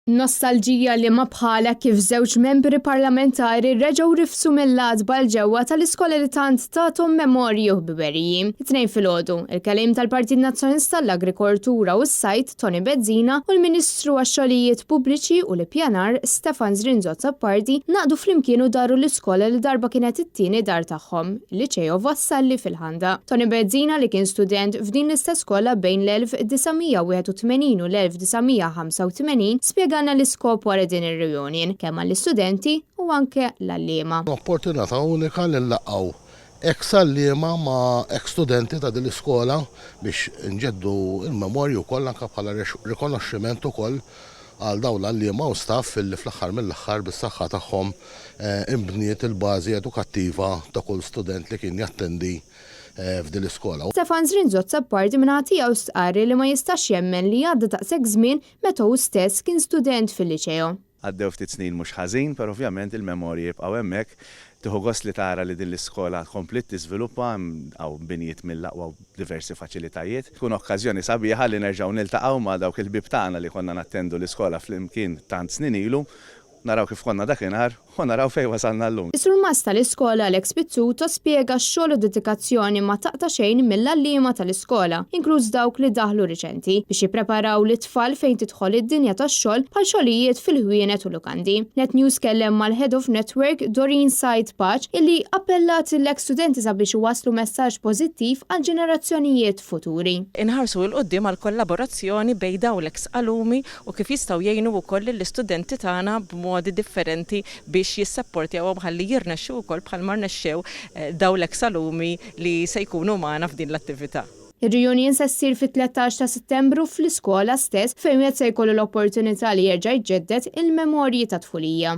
Nostalġija li ma bħalha kif żewġ membri parlamentari reġgħu rifsu mill-għatba 'l ġewwa tal-iskola li tant tathom memorji u ħbiberiji. It-Tnejn filgħodu, il-Kelliem tal-Partit Nazzjonalista għall-Agrikoltura u s-Sajd, Toni Bezzina, u l-Ministru għax-Xogħlijiet Pubbliċi u l-Ippjanar, Stefan Zrinzo Azzopardi, ngħaqdu flimkien u daru l-iskola li darba kienet it-tieni dar tagħhom, il-Liċeo Vassalli fil-Ħandaq. Toni Bezzina li kien student f'din l-istess skola bejn l-1981 u l-1985, 85 spjegalna l-iskop wara din ir-reunion, kemm għall-istudenti u anke l-għalliema. Opportunità unika li nlaqqgħu eks għalliema ma' eks studenti ta' din l-iskola biex nġeddu l-memorji wkoll anke bħala rikonoxximent ukoll għal dawn l-għalliema u staff illi fl-aħħar mill-aħħar bis-saħħa tagħhom inbniet il-bażi edukattiva ta' kull student li kien jattendi f'din l-iskola. Stefan Zrinzo Azzopardi min-naħa tiegħu stqarr li ma jistax jemmen li għadda daqshekk żmien meta hu stess kien student fil-Liċeo. Għaddew ftit snin mhux ħażin, però ovvjament il-memorji jibqgħu hemmhekk. Tieħu gost li tara li din l-iskola kompliet tiżviluppa, hawn binjiet mill-aqwa u diversi faċilitajiet. Tkun okkażjoni sabiħa li nerġgħu niltaqgħu ma' dawk il-ħbieb tagħna li konna nattendu l-iskola flimkien tant snin ilu Naraw kif konna dakinhar u naraw fejn wasalna llum. Is-Surmast tal-iskola Alex Pizzuto spjega x-xogħol u dedikazzjoni ma taqta' xejn mill-għalliema tal-iskola, inkluż dawk li daħlu riċenti, biex jippreparaw lit-tfal fejn tidħol id-dinja tax-xogħol bħal xogħlijiet fil-ħwienet u lukandi. Net News kellem mal-Head of Network Doreen Said Pace illi appellat lill-eks studenti sabiex iwasslu messaġġ pożittiv għall-ġenerazzjonijiet futuri. Inħarsu 'l quddiem għal kollaborazzjoni bejn dawn l-eks alumi u kif jistgħu jgħinu wkoll lill-istudenti tagħna b'modi differenti biex jissapportjawhom ħalli jirnexxu wkoll bħalma rnexxew dawn l-eks alumi li se jkunu magħna f'din l-attività. Ir-reunion se ssir fit-13 ta' Settembru fl-iskola stess fejn wieħed se jkollu l-opportunità li jerġa' jġedded il-memorji tat-tfulija.